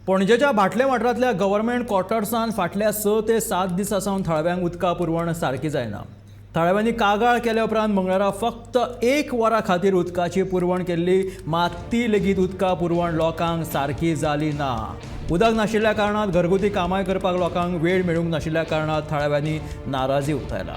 पणजेच्या भाटले वाठारांतल्या गव्हर्मेंट क्वॉर्टर्सान फाटल्या 6 ते 7 दिसां सावन थळाव्यांक उदका पुरवण सारकी जायना. थळाव्यांनी कागाळ केल्या उपरांत मंगळारा फक्त 1 वरा खातीर उदकाची पुरवण केल्ली, मात ती लेगीत उदका पुरवण लोकांक सारकी जाली ना. उदक नाशिल्ल्या कारणान घरगुती कामां करपाक लोकांक वेळ मेळूंक नाशिल्ल्या कारणान थळाव्यांनी नाराजी उक्तायला.